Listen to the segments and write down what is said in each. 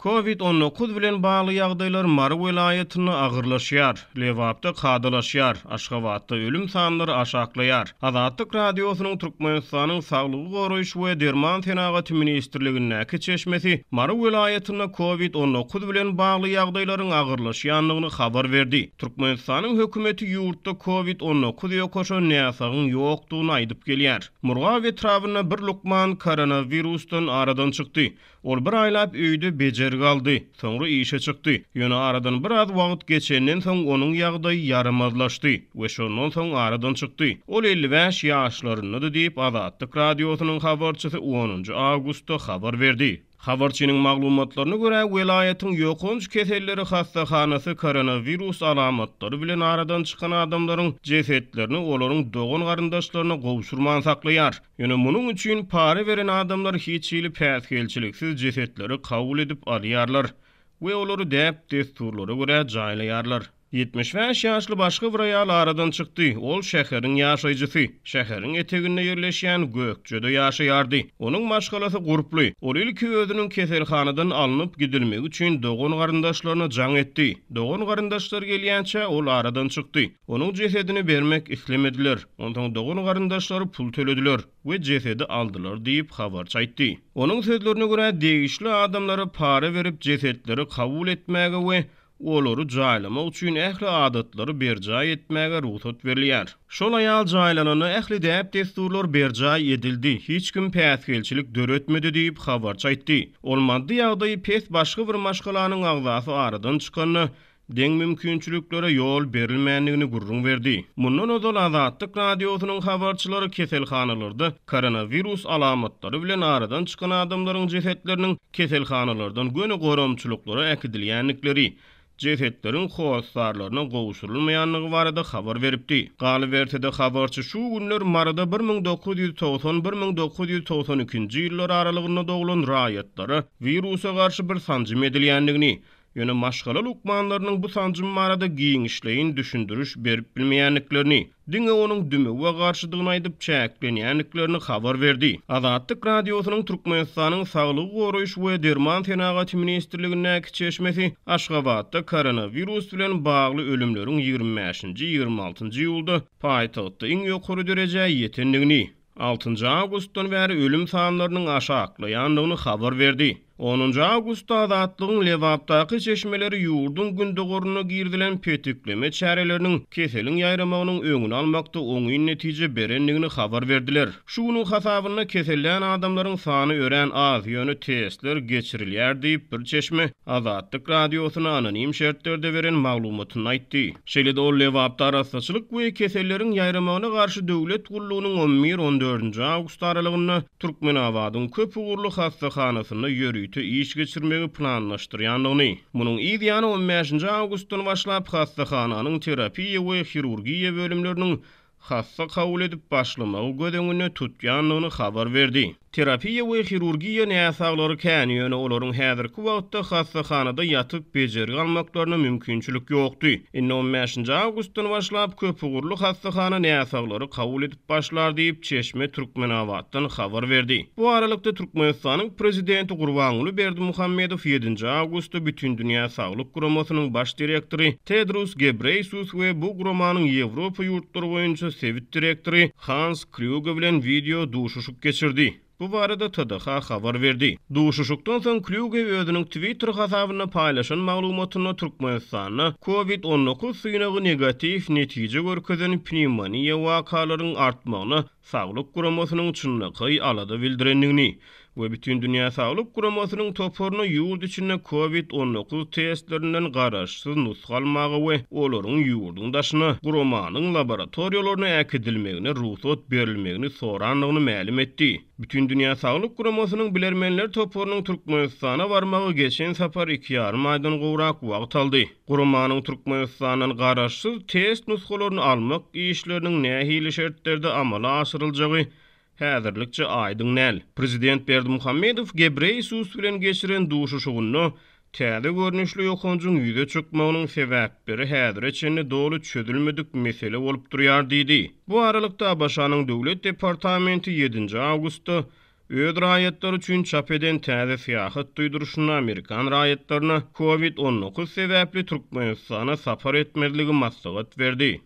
Covid 19 bilen bagly ýagdaýlar Mary welaýatynda agyrlaşýar, Lebapda kadalaşýar, Aşgabatda ölüm sanlary aşaklaýar. Azatlyk Radiosynyň Türkmenistanyň Saglygy goraýyş we derman senagaty ministrligindäki çeşmesi Mary welaýatynda Covid 19 bilen bagly ýagdaýlaryň agyrlaşýandygyny habar berdi. Türkmenistanyň hökümeti ýurtda Covid 19 ýokaşan näsagyň ýokdugyny aýdyp gelýär. Murgap etrabynda bir lukman koronawirusdan aradan çykdy. Ol bir aýlap öýde bejergi aldy, soňra işe çykdy. Ýöne aradan biraz wagt geçenden soň onuň ýagdaýy ýaramazlaşdy we şondan soň aradan çykdy. Ol 55 ýaşlaryndady diýip, Azatlyk Radiosynyň habarçysy onunjy awgustda habar berdi. Habarçynyň maglumatlaryna görä, welaýatyň ýokanç keselleri hassahanasy koronawirus alamatlary bilen aradan çykan adamlaryň jesetlerini olaryň dogan-garyndaşlaryna gowşurman saklaýar. Ýöne munuň üçin para beren adamlar hiç hili päsgelçiliksiz jesetleri kabul edip alýarlar we olary däp-dessurlara görä jaýlaýarlar. 75 ýaşly başga bir aýal aradan çykdy. Ol şäheriň ýaşaýjysy. Şäheriň eteginde ýerleşýän Gökjede ýaşaýardy. Onuň maşgalasy gurply. Ol ilki özüniň keselhanadan alnyp gidilmegi üçin dogan-garyndaşlaryna jaň etdi. Dogan-garyndaşlary gelýänçä ol aradan çykdy. Onuň jesedini bermek islemediler. Onsoň dogan-garyndaşlary pul tölediler we jesedi aldylar diýip, habarçy aýtdy. Onuň sözlerine görä, degişli adamlara para berip jesetleri kabul etmäge we olary jaýlamak üçin ähli adatlary berjaý etmäge rugsat berilýär. Şol aýal jaýlananda ähli däp-dessurlar berjaý edildi, hiç kim päsgelçilik döretmedi diýip, habarçy aýtdy. Ol maddy ýagdaýy pes başga bir maşgalanyň agzasy aradan çykanda, deň mümkinçiliklere ýol berilmändigini gürrüň berdi. Mundan ozal Azatlyk Radiosynyň habarçylary keselhanalarda koronawirus alamatlary bilen aradan çykan adamlaryň jesetleriniň keselhanalardan göni goramçylyklara äkidilýändikleri, jesetleriň hossarlaryna gowşurylmaýandygy barada habar beripdi. Galyberse-de, habarçy şu günler Maryda 1990, 1992-nji ýyllar aralygynda doglan raýatlara wirusa garşy bir sanjym edilýändigini, Ýöne maşgala lukmanlarynyň bu sanjym barada giňişleýin düşündiriş berip bilmeýändiklerini, diňe onuň dümewe garşydygyny aýdyp çäklenýändiklerini habar berdi. Azatlyk Radiosynyň Türkmenistanyň Saglygy goraýyş we derman senagaty ministrligindäki çeşmesi Aşgabatda koronawirus bilen bagly ölümleriň ýigrimi bäşinji, ýigrimi altynjy iýulda paýtagtda iň ýokary derejä ýetendigini, Altynjy awgustdan bäri ölüm sanlarynyň aşaklaýandygyny habar berdi. Onunjy awgustda Azatlygyň Lebapdaky çeşmeleri ýurduň gündogarynda girizilen petikleme çäreleriniň keseliň ýaýramagynyň öňüni almakda oňyn netije berendigini habar berdiler. Şu günüň hasabynda kesellän adamlaryň sany örän az, ýöne testler geçirilýär diýip, bir çeşme Azatlyk Radiosyna anonim şertlerde beren maglumatynda aýtdy. Şeýle-de ol Lebapda arassaçylyk we keselleriň ýaýramagyna garşy döwlet gullugynyň on bir, on dördünji awgust aralygynda Türkmenabadyň köp ugurly hassahanasynda ýörite iş geçirmegi planlaşdyrýandygyny, munuň yz ýany on bäşinji awgustdan başlap hassahananyň terapiýa we hirurgiýa bölümleriniň hassa kabul edip başlamagy göz öňünde tutýandygyny habar berdi. Terapiýa we hirurgiýa näsaglary kän, ýöne olaryň häzirki wagtda hassahanada ýatyp bejergi almaklaryna mümkinçilik ýokdy. Indi on bäşinji awgustdan başlap köpugurly hassahana näsaglary kabul edip başlar diýip, çeşme Türkmenabatdan habar berdi. Bu aralykda, Türkmenistanyň Prezidenti Gurbanguly Berdimuhamedow ýedinji awgustda Bütindünýä Saglyk Guramasynyň baş direktory Tedros Gebreýsus we bu guramanyň Ýewropa ýurtlary boýunça sebit direktory Hans Klýuge bilen wideo duşuşyk geçirdi. Bu barada TDH habar berdi. Duşuşykdan soň Klýuge özüniň Twitter hasabynda paýlaşan maglumatynda Türkmenistanda Covid 19 synagy negatiw netije görkezen pnewmoniýa wakalaryň artmagyna Saglyk guramasynyň çynlakaý alada bildirendigini we Bütindünýä Saglyk Guramasynyň toparyna ýurt içinde Covid 19 testlerinden garaşsyz nusga almaga we olaryň ýurduň daşyna guramanyň laboratoriýalaryna äkidilmegine rugsat berilmegini sorandygyny mälim etdi. Bütindünýä Saglyk Guramasynyň bilermenler toparynyň Türkmenistana barmagy geçen sapar iki ýarym aýdan gowrak wagt aldy. Guramanyň Türkmenistandan garaşsyz test nusgalaryny almak işleriniň nähili şertlerde amala aşyryljagy häzirlikçe aýdyň däl. Prezident Berdimuhamedow Gebreýesus bilen geçiren duşuşygynda täze görnüşli ýokanjyň ýüze çykmagynyň sebäpleri häzire çenli doly çözülmedik mesele bolup durýar diýdi. Bu aralykda, ABŞ-nyň Döwlet departamenti ýedinji awgustda. öz raýatlary üçin çap eden täze syýahat duýduryşynda amerikan raýatlaryna Covid 19 sebäpli Türkmenistana sapar etmezligi maslahat berdi.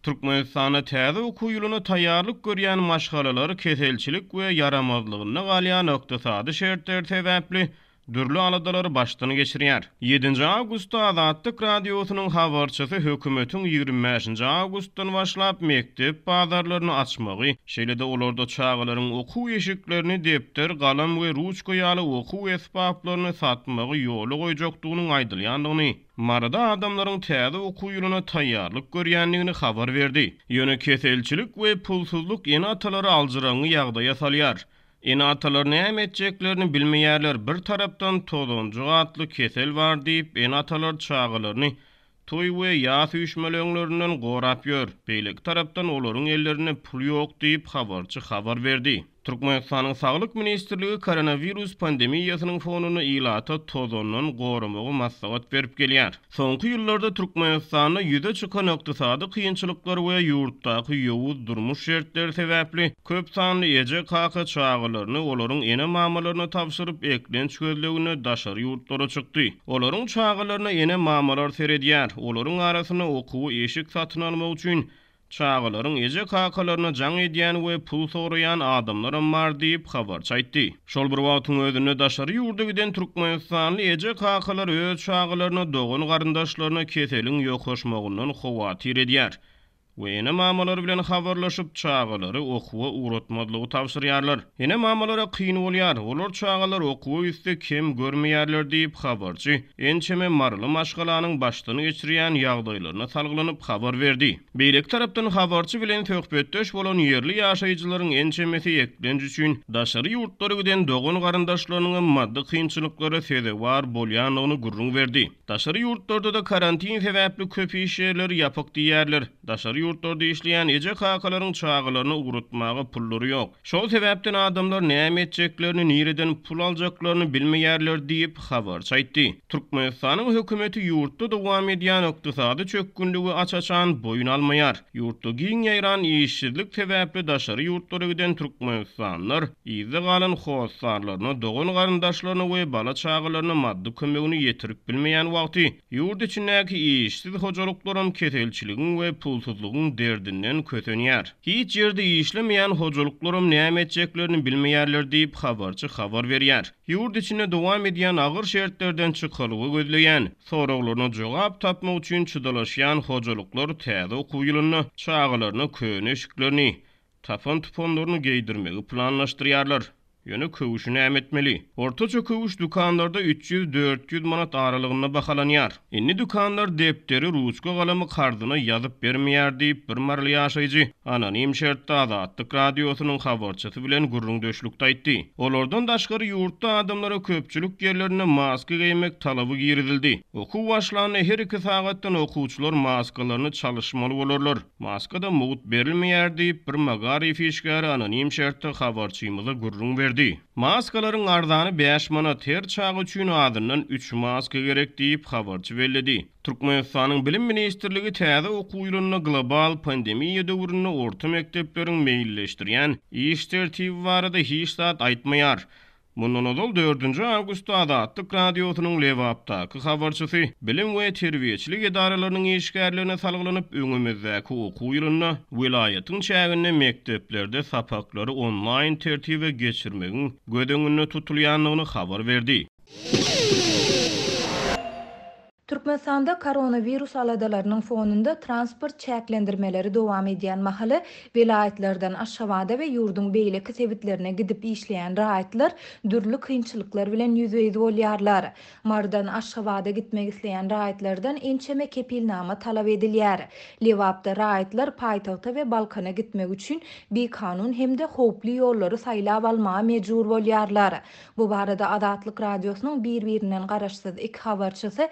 Türkmenistanda täze okuw ýylyna taýýarlyk görýän maşgalalar keselçilik we ýaramazlygynda galýan ykdysady şertler sebäpli dürli aladalary başdan geçirýär. Ýedinji awgustda Azatlyk Radiosynyň habarçysy hökümetiň 25-nji awgustdan başlap mekdep bazarlaryny açmagy, şeýle-de olarda çagalaryň okuw eşiklerini, depder, galam we ruçka ýaly okuw esbaplaryny satmagy ýola goýjakdygynyň aýdylýandygyny Maryda adamlaryň täze okuw ýylyna taýýarlyk görýändigini habar berdi. Ýöne keselçilik we pulsuzlyk ene-atalary aljyraňňy ýagdaýa salýar. Ene-atalar näme etjeklerini bilmeýärler, bir tarapdan tozanjyk atly kesel bar diýip, ene-atalar çagalaryny toý we ýas üýşmeleňlerinden gorap ýör, beýleki tarapdan olaryň ellerinde pul ýok diýip, habarçy habar berdi. Türkmenistanyň Saglyk ministrligi koronawirus pandemiýasynyň fonunda ilata tozandan goramagy maslahat berip gelýär. Soňky ýyllarda Türkmenistanda ýüze çykan ykdysady kynçylyklar we ýurtdaky ýowuz durmuş şertleri sebäpli köp sanly eje-kaka çagalaryny olaryň ene-mamalaryna tabşyryp, eklenç gözleginde daşary ýurtlara çykdy. Olaryň çagalaryna ene-mamalar seredýär, olaryň arasynda okuwa eşik satyn almak üçin Çagalaryň eje-kakalaryna jaň edýän we pul soraýan adamlaram bar diýip, habarçy aýtdy. Şol bir wagtyň özünde, daşary ýurda giden türkmenistanly eje-kakalar öz çagalaryna, dogan-garyndaşlaryna keseliň ýokaşmagyndan howatyr edýär we ene-mamalary bilen habarlaşyp, çagalary okuwa ugratmazlygy tabşyrýarlar. Ene-mamalara kyn bolýar, olar çagalar okuwa gitse kem görmeýärler diýip, habarçy ençeme maryly maşgalanyň başdan geçirýän ýagdaýlaryna salgylanyp habar berdi. Beýleki tarapdan habarçy bilen söhbetdeş bolan ýerli ýaşaýjylaryň ençemesi eklenç üçin daşary ýurtlara giden dogan-garyndaşlarynyňam maddy kynçylyklara sezewar bolýandygyny gürrüň berdi. Daşary ýurtlarda-da karantin sebäpli köp iş ýerleri ýapyk diýýärler. Daşary ýurtlarda işleýän eje-kakalaryň çagalaryny ugratmaga pullary ýok. Şol sebäpden adamlar näme etjeklerini, nireden pul aljaklaryny bilmeýärler diýip, habarçy aýtdy. Türkmenistanyň hökümeti ýurtda dowam edýän ykdysady çökgünligi aç-açan boýun almaýar. Ýurtda giň ýaýran işsizlik sebäpli daşary ýurtlara giden türkmenistanlylar yzda galan hossarlaryna, dogan-garyndaşlaryna we bala-çagalaryna maddy kömegini ýetirip bilmeýän wagty, Ýurt içindäki işsiz hojalyklaram keselçiligiň we pulsuzlygyň derdinden kösenýär. Hiç ýerde işlemeýän hojalyklaram näme etjeklerini bilmeýärler diýip, habarçy habar berýär. Ýurt içinde dowam edýän agyr şertlerden çykalga gözleýän, soraglaryna jogap tapmak üçin çydalaşýan hojalyklar täze okuw ýylynda çagalaryna köne eşiklerini, Tapan-tupanlaryny geýdirmegi planlaşdyrýarlar. Ýöne köwşi näme etmeli? Ortaça köwüş dükanlarda 300-400 manat aralygynda bahalanýar. Indi dükanlar depderi, ruçka-galamy karzyna ýazyp bermeýär diýip, bir maryly ýaşaýjy anonim şertde Azatlyk Radiosynyň habarçysy bilen gürrüňdeşlikde aýtdy. Olardan daşgary ýurtda adamlara köpçülik ýerlerinde maska geýmek talaby girizildi. Okuw başlanda her iki sagatdan okuwçylar maskalaryny çalyşmaly bolarlar. Maska-da mugt berilmeýär diýip, bir magaryf işgäri anonim şertde habarçymyza gürrüň berdi. Maskalaryň arzany bäş manat, her çaga üçin azyndan üç maska gerek diýip, habarçy belledi. Türkmenistanyň Bilim ministrligi täze okuw ýylynda global pandemiýa döwründe orta mekdepleriň meýilleşdirýän iş tertibi barada hiç zat aýtmaýar. Mundan ozal, dördünji awgustda Azatlyk Radiosynyň Lebapdaky habarçysy bilim we terbiýeçilik edaralarynyň işgärlerine salgylanyp, öňümizdäki okuw ýylynda welaýatyň çäginde mekdeplerde sapaklary onlaýn tertibe geçirmegiň göz öňünde tutulýandygyny habar berdi. Türkmenistanda koronawirus aladalarynyň fonunda transport çäklendirmeleri dowam edýän mahaly, welaýatlardan Aşgabada we ýurduň beýleki sebitlerine gidip işleýän raýatlar dürli kynçylyklar bilen ýüzbe-ýüz bolýarlar. Marydan Aşgabada gitmek isleýän raýatlardan ençeme kepilnama talap edilýär. Lebapda raýatlar paýtagta we Balkana gitmek üçin bikanun hem-de howply ýollary saýlap almaga mejbur bolýarlar. Bu barada Azatlyk Radiosynyň bir-birinden garaşsyz iki habarçysy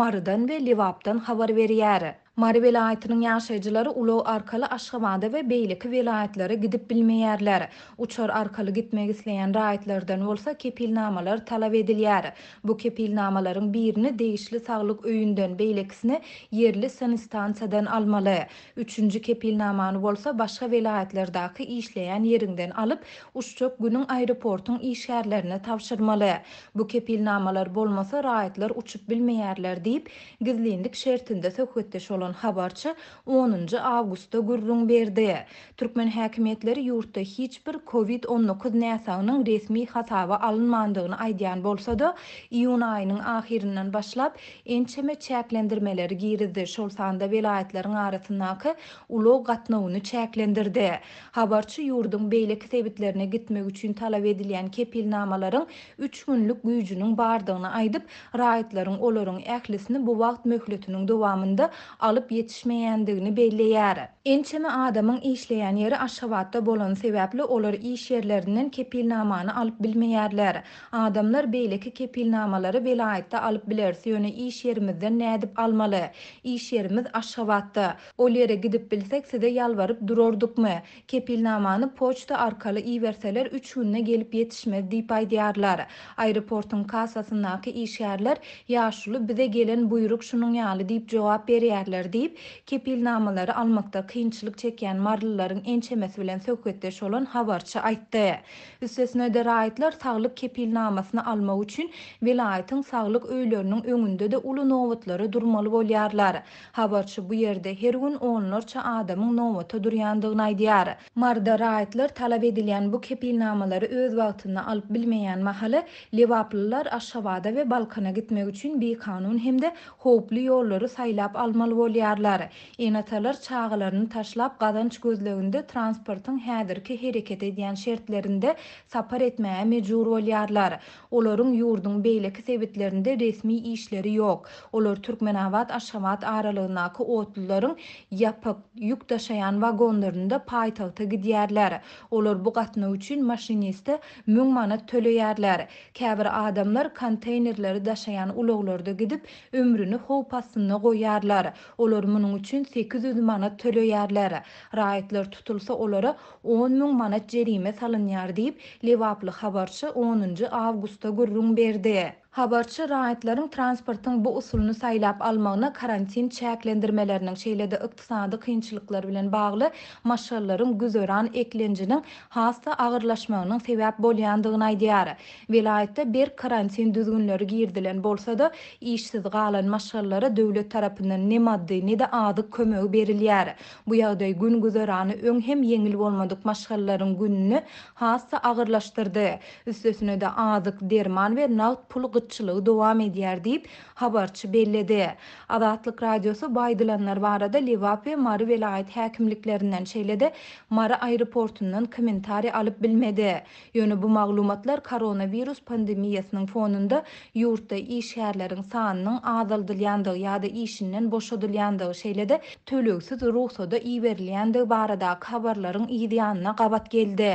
Marydan we Lebapdan habar berýär. Mary welaýatynyň ýaşaýjylary ulag arkaly Aşgabada we beýleki welaýatlara gidip bilmeýärler. Uçar arkaly gitmek isleýän raýatlardan bolsa kepilnamalar talap edilýär. Bu kepilnamalaryň birini degişli saglyk öýünden, beýlekisini ýerli sanstansiýadan almaly. Üçünji kepilnamany bolsa başga welaýatlardaky işleýän ýeriňden alyp, uçjak günüň aeroportuň işgärlerine tabşyrmaly. Bu kepilnamalar bolmasa raýatlar uçup bilmeýärler diýip, gizlinlik şertinde söhbetdeş bolan habarçy onunjy awgustda gürrüň berdi. Türkmen häkimiýetleri ýurtda hiç bir Covid 19 näsagynyň resmi hasaba alynmandygyny aýdýan bolsa-da, iýun aýynyň ahyryndan başlap, ençeme çäklendirmeleri girizdi, şol sanda welaýatlaryň arasyndaky ulag gatnawyny çäklendirdi. Habarçy ýurduň beýleki sebitlerine gitmek üçin talap edilýän kepilnamalaryň üç günlük güýjüniň bardygyny aýdyp, raýatlaryň olaryň ählisini bu wagt möhletiniň dowamynda alyp ýetişmeýändigini belleýär. Ençeme adamyň işleýän ýeri Aşgabatda bolany sebäpli olar iş ýerlerinden kepilnamany alyp bilmeýärler. Adamlar beýleki kepilnamalary welaýatda alyp bileris, ýöne iş ýerimizden nädip almaly? Iş ýerimiz Aşgabatda. Ol ýere gidip bilsek size ýalbaryp durardykmy? Kepilnamany poçta arkaly iberseler üç günde gelip ýetişmez diýip aýdýarlar. Aeroportuň kassasyndaky işgärler Ýaşuly bize gelen buýruk şunuň ýaly diýip jogap berýärler diýip, kepilnamalary almakda kynçylyk çekýän marylylaryň ençemesi bilen söhbetdeş bolan habarçy aýtdy. Üstesine-de raýatlar saglyk kepilnamasyny almak üçin welaýatyň saglyk öýleriniň öňünde-de uly nobatlara durmaly bolýarlar. Habarçy bu ýerde her gün onlarça adamyň nobata durýandygyny aýdýar. Maryda raýatlar talap edilýän bu kepilnamalary öz wagtynda alyp bilmeýän mahaly, lebaplylar Aşgabada we Balkana gitmek üçin bikanun hem-de howply ýollary saýlap almaly bolýarlar. Ene-atalar çagalaryny taşlap gazanç gözleginde transportyň häzirki hereket edýän şertlerinde sapar etmäge mejbur bolýarlar. Olaryň ýurduň beýleki sebitlerinde resmi işleri ýok. Olar Türkmenabat-Aşgabat aralygyndaky otlularyň ýapyk, ýük daşaýan wagonlarynda paýtagta gidýärler. Olar bu gatnaw üçin maşiniste müň manat töleýärler. Käbir adamlar konteýnerleri daşaýan ulaglarda gidip, ömrüni howp astynda goýýarlar. Olar munuň üçin 800 manat töleýärler. Raýatlar tutulsa olara 10 000 manat jerime salynýar diýip, lebaply habarçy onunjy awgustda gürrüň berdi. Habarçy raýatlaryň transportyň bu usulyny saýlap almagyna karantin çäklendirmeleriniň, şeýle-de ykdysady kynçylyklar bilen bagly maşgalalaryň güzeran eklenjiniň has-da agyrlaşmagynyň sebäp bolýandygyny aýdýar. Welaýatda berk karantin düzgünleri girizilen bolsa-da, işsiz galan maşgalalara döwlet tarapyndan ne maddy, ne-de azyk kömegi berilýär. Bu ýagdaý gün-güzerany öň hem ýeňil bolmadyk maşgalalaryň gününi has-da agyrlaşdyrdy. Üstesine-de azyk, derman we nagt pul gytçylygy dowam edýär diýip, habarçy belledi. Azatlyk Radiosy bu aýdylanlar barada Lebap we Mary welaýat häkimliklerinden, şeýle-de Mary aeroportundan kommentariý alyp bilmedi. Ýöne bu maglumatlar koronawirus pandemiýasynyň fonunda ýurtda işgärleriň sanynyň azaldylýandygy ýa-da işinden boşadylýandygy, şeýle-de tölegsiz rugsada iberilýändigi baradaky habarlaryň yz ýanyna gabat geldi.